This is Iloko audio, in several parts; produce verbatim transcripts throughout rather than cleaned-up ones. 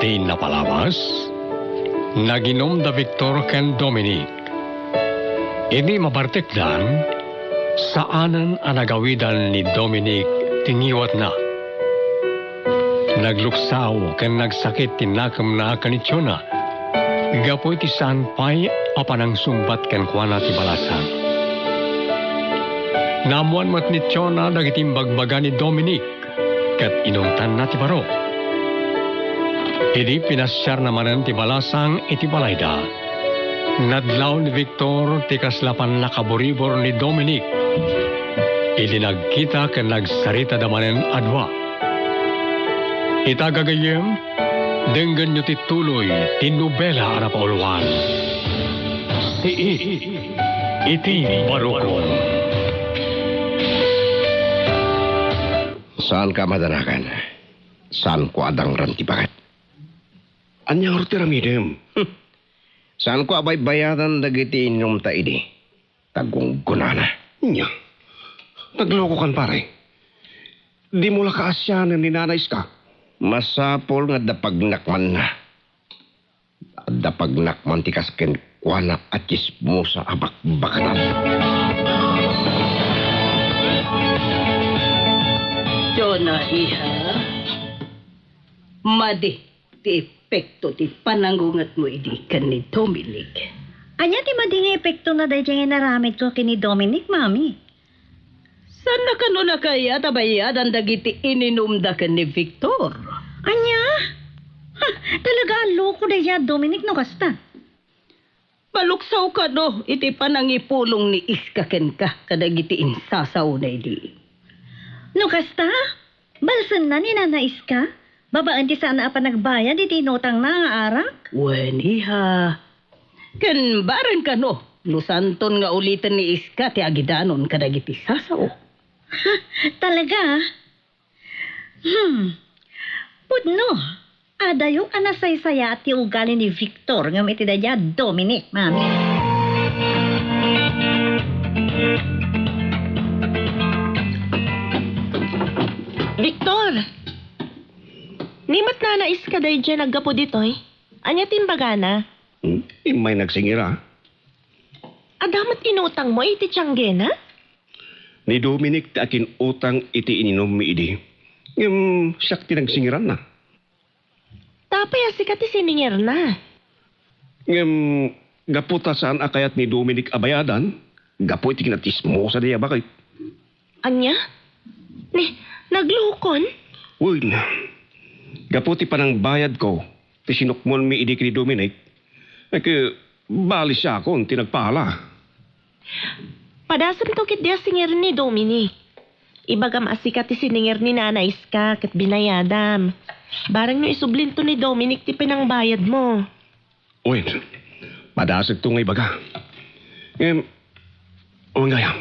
Ti napalabas, naginum da Victor ken Dominic. Idi mabartekdan, saanen a nagawidan ni Dominic ti ngiwatna. Nagluksaw ken nagsakit ti nakemna ken ni Tiona gapu iti saan pay a panangsungbat kenkuana ti balasang. Naammoan met ni Tiona dagiti imbagbaga ni Dominic ket inungtanna ti baro. Idi pinasiarna manen ti balasang iti balayda, nadlaw ni Victor ti kasla pannakaburibor ni Dominic idi nagkita ken nagsaritada manen a dua. Ita gagayyem, denggenyo ti tuloy ti nobela a napauluan, Siit iti Barukon. Saanka a madanagan. Saanko a dangran ti bangat. Ania ngarud ti aramidem? Saanko a baybayadan dagiti inumta idi. Ta gunggonana. Nia, naglokokan, pare. Dimo la kaasianen ni Nana Iska? Masapul nga adda pagnak manna. Adda pagnak man ti kas kenkuana a tsismosa a bakbakatan. Tiona, iha, madi ti epekto ti panangungetmo idi ken ni Dominic. Ania ti madi nga epektona daydiay nga inaramidko ken ni Dominic, Mami? Saanna kano a kayat a bayadan dagiti ininumda ken ni Victor? Ania? Ha, talaga a loko daydiay a Dominic no kasta. Maluksaw kano iti panangipulong ni Iska kenka kadagiti insasaona idi. No kasta, balsenna ni Nana Iska babaen ti saan a panagbayad iti inutangna nga arak? Wen, iha. Ken bareng kano no saanton nga uliten ni Iska ti agidanon kadagiti sasao. Talaga? Hmm. Pudno, adayo a nasaysayaat ti ugali ni Victor ngem iti daydiay a Dominic, Mami. Victor! Ni met Nana Iska daydiay naggapu ditoy? Ania ti imbagana? Hmm? Immay nagsingir a. Adda met inutangmo iti tianggena? Ni Dominic ti akin-utang iti ininummi idi. Ngem siak ti nagsingiranna. Apay a sika ti siningerna? Ngem gapu ta saan a kayat ni Dominic a bayadan, gapu iti kinatsismosa daydiay a baket. Ania? Ni, naglukon? Wen, gapu ti panangbayadko ti sinukmonmi idi ken ni Dominic, ket bali siakon ti nagpala. Padasemto ketdi a singir ni Dominic. Ibagam a sika ti siningir ni Nana Iska ket binayadam. Bareng no isublinto ni Dominic ti panangbayadmo. Wen, padasekto nga ibaga. Ngem, wen gayam.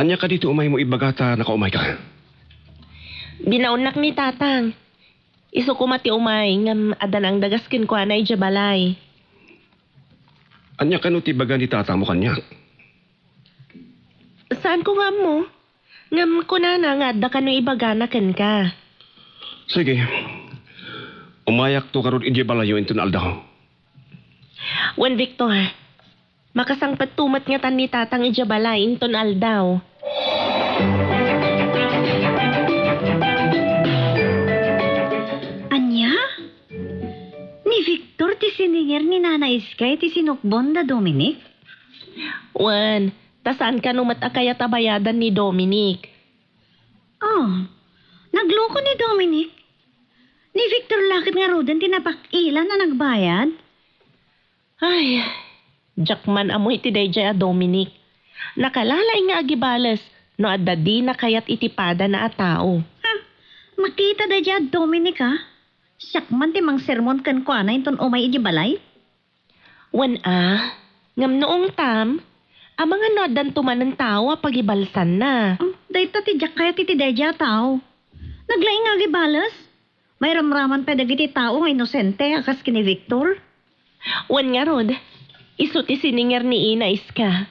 Ania kadi ti umaymo ibaga ta nakaumayka? Binaonnak ni Tatang. Isu koma ti umay, ngem adda nangdagas kenkuana idiay balay. Ania kano ti ibaga ni Tatangmo kaniak? Saanko nga ammo. Ngem kunana nga adda kano ibagana kenka. Sige. Umayakto ngarud idiay balayyo inton aldaw. Wen, Victor, makasangpetto met ngatan ni Tatang idiay balay inton aldaw. Ania? Ni Victor ti siningir ni Nana Iska iti sinukbon da Dominic? Wen, ta saan kano met a kayat a bayadan ni Dominic. Oh, nagloko ni Dominic? Ni Victor la ket ngaruden ti napak-ilan a nagbayad? Ay, diak man ammo iti daydiay a Dominic. Nakalaing nga agibales no adda dina kayat iti padana a tao. Ha? Makita daydiay a Dominic, a? Siak man ti mangsermon kenkuana inton umay idiay balay? Wen a, ngem no ungtam, amangan no addanto manen tao a pagibalsanna. Hmm, dayta ti diak kayat iti daydiay a tao. Naglaing nga agibales. Mairamraman pay dagiti tao nga inosente a kas ken ni Victor. Wen ngarud, isu ti siningir ni Ina Iska.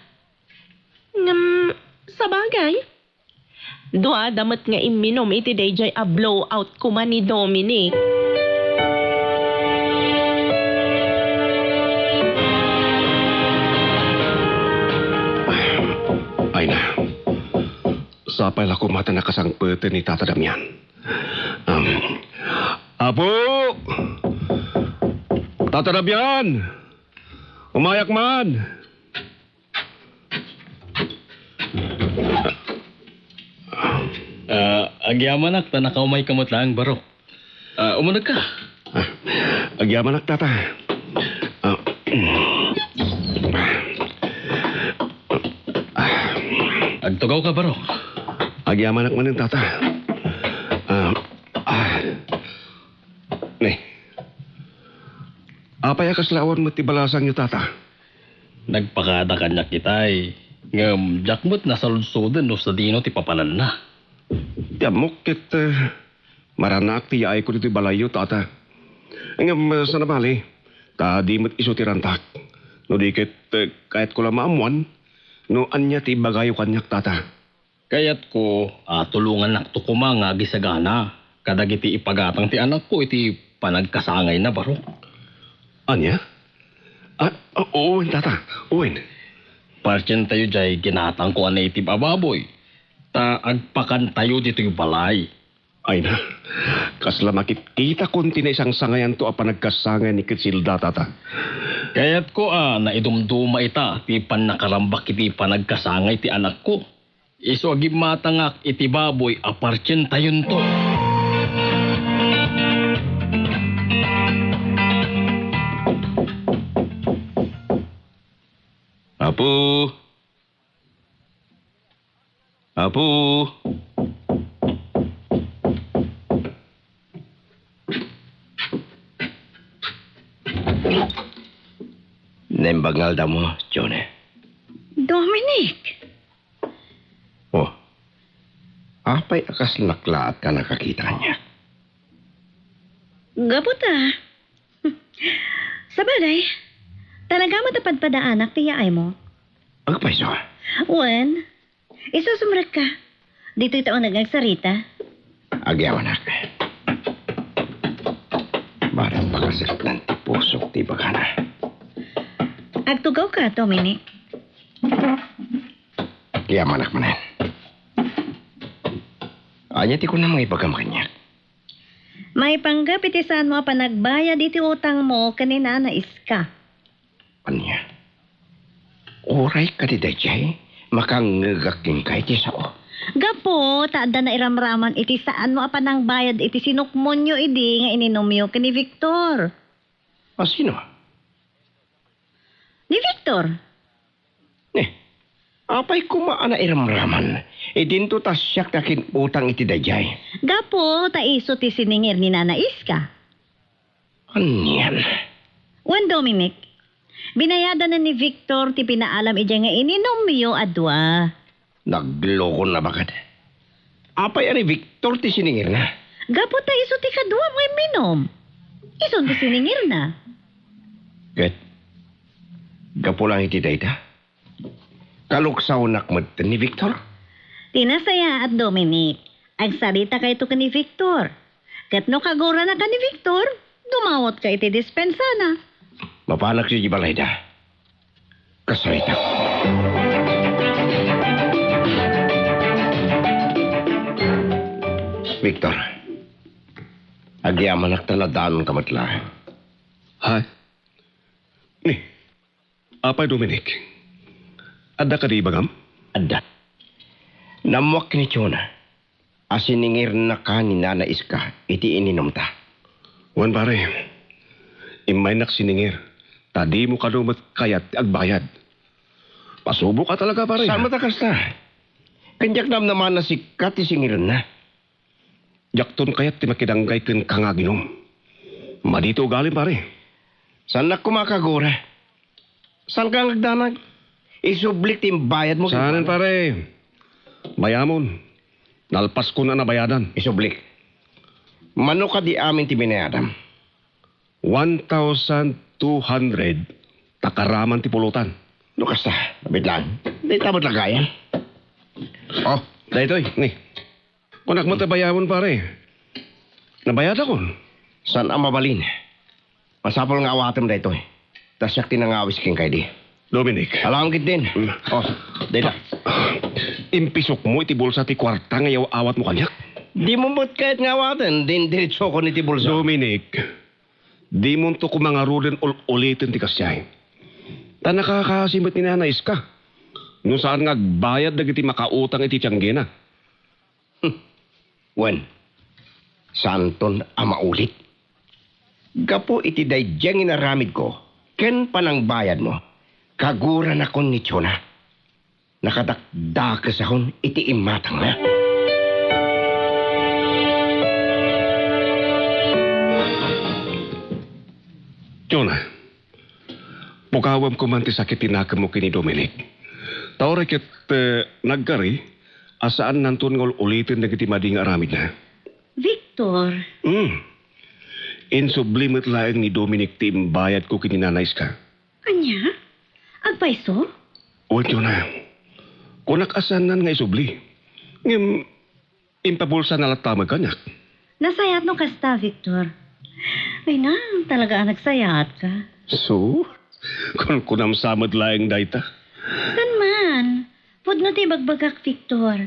Ngem, sabagay, duada met nga imminum iti daydiay a blowout koma ni Dominic. Apay la koma ta nakasangpeten ni Tata Damian? Um, Apo! Tata Damian! Umayak man! Ah, agyamanak ta nakaumayka met laeng, Barok. Ah, umunegka. Ah, agyamanak, Tata. Ah, agtugawka, Barok. Agyamanak manen, Tata. Ah, ah. Ne. Apay a kasla awan met ti balasangyo, Tata? Nagpakada kaniak itay, ngem diak met nasaludsoden no sadino ti papananna. Ti ammok ket, eh, maranaak ti yaayko ditoy balayyo, Tata. Ngem, eh, saan a bali, ta di met isu ti rantak. No di ket, eh, kayatko la maammoan no ania ti ibagayo kaniak, Tata. Kayatko a tulongannakto koma nga agisagana kadagiti ipagatang ti anakko iti panagkasangayna, Barok. Ania? Ah, ah, wen, Tata. Wen. Partientayo diay ginatangko a native a baboy, ta agpakantayo ditoy balay. Ay na, kasla makitkitakon ti naisangsangayanto a panagkasangay ni Criselda, Tata. Kayatko a naidumduma ita ti pannakarambak iti panagkasangay ti anakko. Isu a gimmatangak iti baboy a partientayonto. Apo! Apo! Naimbag nga aldawmo, Jone. Dominic! Oh, apay a kas naklaat ka nakakita kaniak? Gapu ta. Sabagay, talaga met a padpadaanak ti yaaymo. Agpayso? Wen, isusumrekka. Ditoy ta uneg nga agsarita. Agyamanak. Barang pakasektan ti pusok ti ibagana. Agtugawka, Dominic. Agyamanak manen. Ania ti kunam nga ibagam kaniak? Maipanggep iti saanmo a panagbayad iti utangmo ken ni Nana Iska. Ania? Uray kadi daydiay, makangngegak kenka iti sao. Gapu ta adda nairamraman iti saanmo a panangbayad iti sinukmonyo idi nga ininumyo ken ni Victor. A sino? Ni Victor. Ne, apay koma a nairamraman idinto ta siak ti akin-utang iti daydiay? Gapu ta isu ti siningir ni Nana Iska. Anian? Wen, Dominic, binayadanan ni Victor ti pinaalam idiay nga ininumyo a dua. Naglokon a bagad. Apay a ni Victor ti siningirna? Gapu ta isu ti kaduam nga imminum. Isu ti siningirna. Ket, gapu lang iti dayta, kaluksawnak met ni Victor? Ti nasayaat, Dominic, agsaritaka ken ni Victor. Ket no kaguranaka ni Victor, dumawatka iti dispensana. Mapanak idiay balayda. Kasarita. Victor, agyamanak ta nadanonka met laeng. Ha? Ni, apay, Dominic? Adda kadi ibagam? Adda. Naammoak ken ni Jonah a siningirnaka ni Nana Iska iti ininumta. Wen, pare. Immaynak siningir, ta dimo kano met kayat ti agbayad. Pasuboka talaga, pare. Saan met a kasta? Ken diak namnama a sika ti singirenna. Diakton kayat ti makidanggay kenka nga aginum. Madi ti ugalim, pare. Saannak koma a kagura. Saanka nga agdanag? Isublik ti imbayadmo. Saanen, pare. Bayamon. Nalpaskon a nabayadan. Isublik. Mano kadi amin ti binayadam? One thousand two hundred ta karaman ti pulotan. No kasta, abitlan. Dayta met lagayan. Oh, daytoy, ni. Kunak met a bayamon, pare. Nabayadakon. Saan a mabalin? Masapul nga awatem daytoy. Ta siak ti nangawis kenka idi. Dominic. Alam ketdin. Mm. Oh, dayta. Impisokmo iti bulsa ti kuarta nga iyaw-awatmo kaniak. Dimo met kayat nga awaten, dindiritsokon iti bulsa. Dominic, dimonto koma ngaruden ul-uliten ti kasdiay. Ta nakakaasi met ni Nanay Iska no saan nga agbayad dagiti makautang iti tianggena. Wen, saanton a maulit. Gapu iti daydiay nga inaramidko ken panangbayadmo, kaguranakon ni Chona. Nakadakdakesakon iti imatangna. Chona, pukawem koman ti sakit ti nakemmo ken ni Dominic. Ta uray ket, eh, nagkari, a saannanton nga ul-uliten dagiti madi nga aramidna. Victor. Hmm. Insubli met laeng ni Dominic ti imbayadko ken ni Nanay Iska. Ania? Agpayso? Wen, Chona. Kunak a saanna nga isubli. Ngem, impabulsana latta met kaniak. Nasayaat no kasta, Victor. Ay na, talaga a nagsayaatka. So, kunkunam sa met laeng dayta. Saan man? Pudno ti ibagbagak, Victor.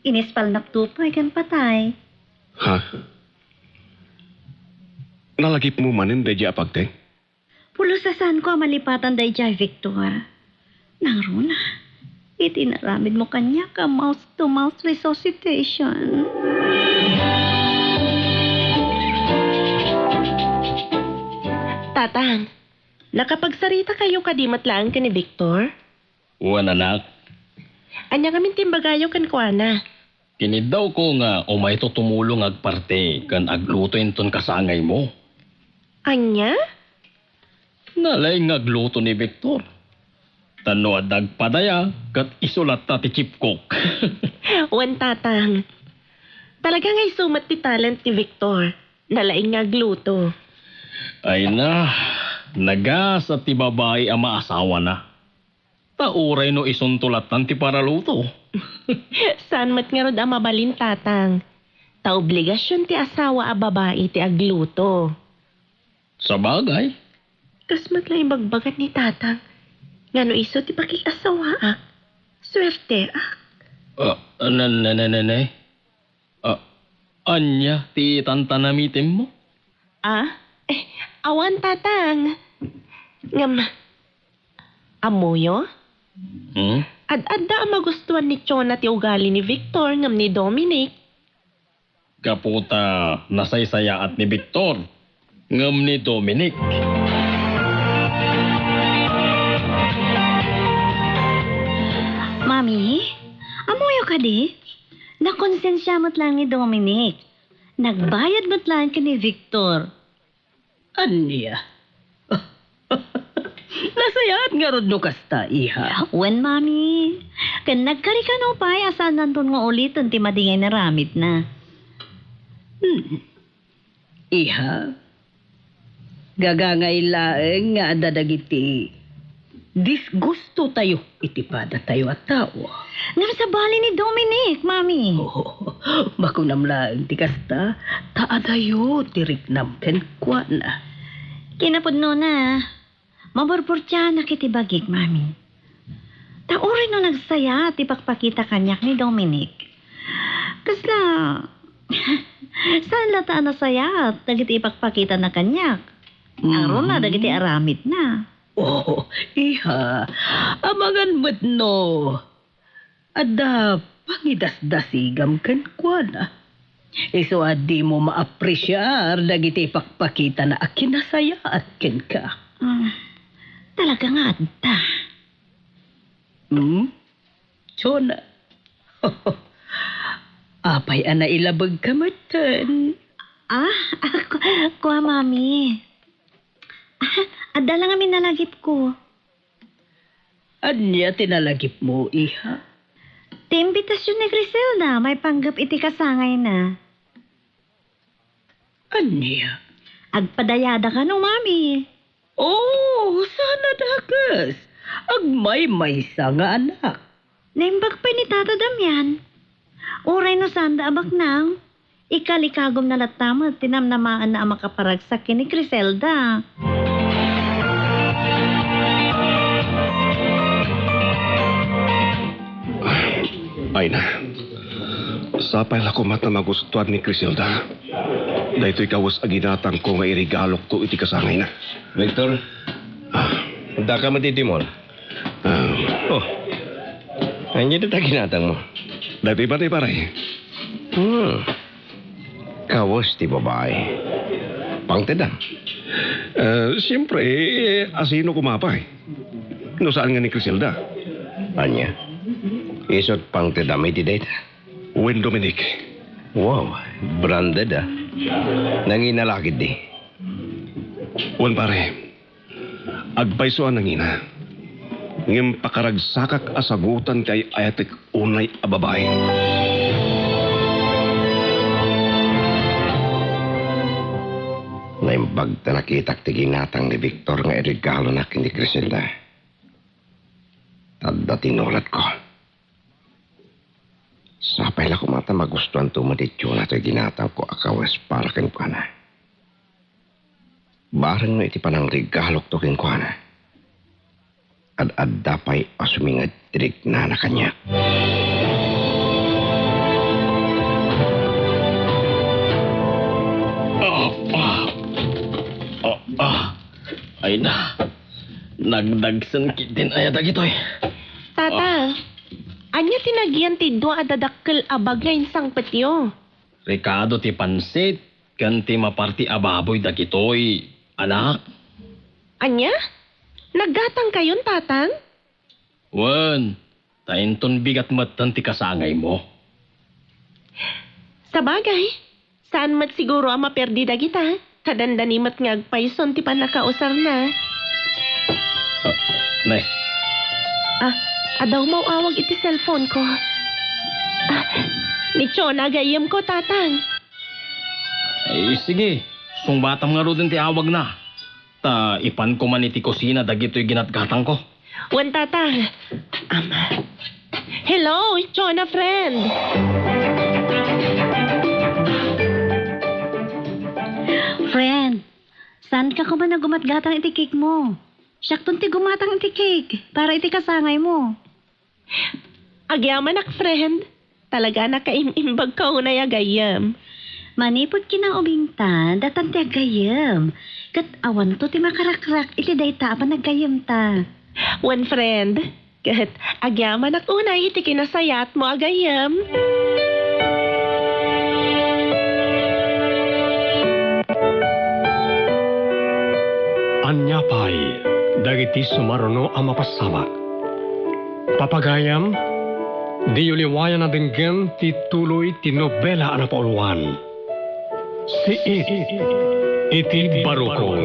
Inispalnak to pay ken patay. Ha? Nalagipmo manen daydiay a pagteng? Pulos a saanko a malipatan daydiay, Victor. Nangruna, iti inaramidmo kaniak a mouth-to-mouth resuscitation. Tatang, nakapagsaritakayo kadi met laeng ken ni Victor? Wen, anak. Ania ngamin ti imbagayo kenkuana? Kiniddawko nga umayto tumulong nga agparti ken agluto inton kasangaymo. Ania? Nalaing nga agluto ni Victor. Ta no adda agpadaya, ket isu latta ti chief cook. Wen, Tatang. Talaga nga isu met ti talent ni Victor. Nalaing nga agluto. Ay na, nagasa ti babai a maasawana. Ta uray no isunto lattan ti paraluto. Saan met ngarud a mabalin, Tatang. Ta obligasion ti asawa a babai ti agluto. Sabagay. Kas met la imbagbaga ni Tatang nga no isu ti pakig-asawaak, suerteak. Ah, na, na, na, na, na. Ah, ania ti tantanamitemmo? Ah? Eh, awan, Tatang. Ngem, ammoyo? Hmm? Ad-adda a magustuan ni Chona ti ugali ni Victor ngem ni Dominic. Gapu ta nasaysayaat ni Victor ngem ni Dominic. Mami, ammoyo kadi? Nakonsensia met laeng ni Dominic. Nagbayad met laeng ken ni Victor. Ania? Nasayaat ngarud no kasta, iha? Wen, Mami. Ken nagkari kano pay a saannanton nga uliten ti madi nga inaramidna. Hmm. Iha, gagangay laeng nga adda dagiti disgustotayo iti padatayo a tao. Ngem sabali ni Dominic, Mami. Oh, makunam laeng ti kasta, ta adayo ti riknam kenkuana. Kinapudnona, maburburtianak iti bagik, Mami. Ta uray no nagsayaat ti pakpakita kaniak ni Dominic, kasla, saan latta a nasayaat dagiti ipakpakitana kaniak. Ngaruna dagiti aramidna. Oh, iha, amangan met no adda pangidasdasigam kenkuana. Isu a dimo maapresiar dagiti ipakpakitana a kinasayaat kenka. Ah, talaga nga adda. Hmm? Chona. Apay a nailabegka metten? Ah, ku-, kua, Mami. Ah, adda la ngamin nalagipko. Ania ti nalagipmo, iha? Ti imbitasion ni Griselda maipanggep iti kasangayna. Ania? Agpadayada kano, Mami. Oh, saan a dakes. Agmaymaysa nga anak. Naimbag pay ni Tata Damian. Uray no saanda a baknang, ikalikagumna latta met ti namnamaenna a makaparagsak ken ni Criselda. Ay na. Sapay la koma ta magustuan ni Criselda daytoy kawes a ginatangko nga iregalokto iti kasangayna. Victor, ah, daka madidimol. Ah. Oh. Ania dita ginatangmo? Daytoy pay, pare. Hmm. Kawes ti babai. Pangtedam? Eh, siempre, eh, asino koma pay? No saan nga ni Criselda? Ania? Isut' pangtedam iti dayta? Wen, Dominic. Wow, branded, ah. Nangina la ketdi? Wen, pare. Agpayso a nangina. Ngem pakaragsakak a sagutan ti ay-ayatek unay a babai. Naimbag ta nakitak ti ginatang ni Victor nga iregalona ken ni Criselda. Adda ti inulatko. Sapay la koma ta magustuanto met ni Jonah toy ginatangko a kawes para kenkuana. Bareng no iti panangregalokto kenkuana, ad-adda pay a suminged ti riknana kaniak. Ah, ah. Ah, ah. Ay na, nagdagsen ketdin aya dagitoy. Tata, ania ti nagyan ti dua a dadakkel a bag nga insangpetyo? Rekado ti pansit ken ti maparti a baboy dagitoy, anak. Ania? Naggatangkayon, Tatang? Wen, ta inton bigat metten ti kasangaymo. Sabagay, saan met siguro a maperdi dagita, ta dandani met nga agpayson ti pannakausarna. Ah, ne. Ah, adda umaw-awag iti cellphone ko. Ah, ni Chona a gayyemko, Tatang. Ay, sige, sungbatam ngaruden ti awagna. Ta ipanko man iti kusina dagitoy ginatgatangko. Wen, Tata. Ama. Hello, Chona friend. Friend, saanka koma a gumatgatang iti cake mo? Siakton ti gumatang iti cake para iti kasangaymo. Agyamanak, friend. Talaga, nakaim-imbagka unay a gayyem. Manipud kinaubingta, datan ti aggayyem. Ket awanto ti makarakrak iti dayta a panaggayyemta. Wen, friend, ket agyamanak unay iti kinasayaatmo a gayyem. Ania pay dagiti sumaruno a mapasabak? Papagayam, diyo liwayan a denggen ti tuloy ti nobela a napauluan, Siit iti Barukong.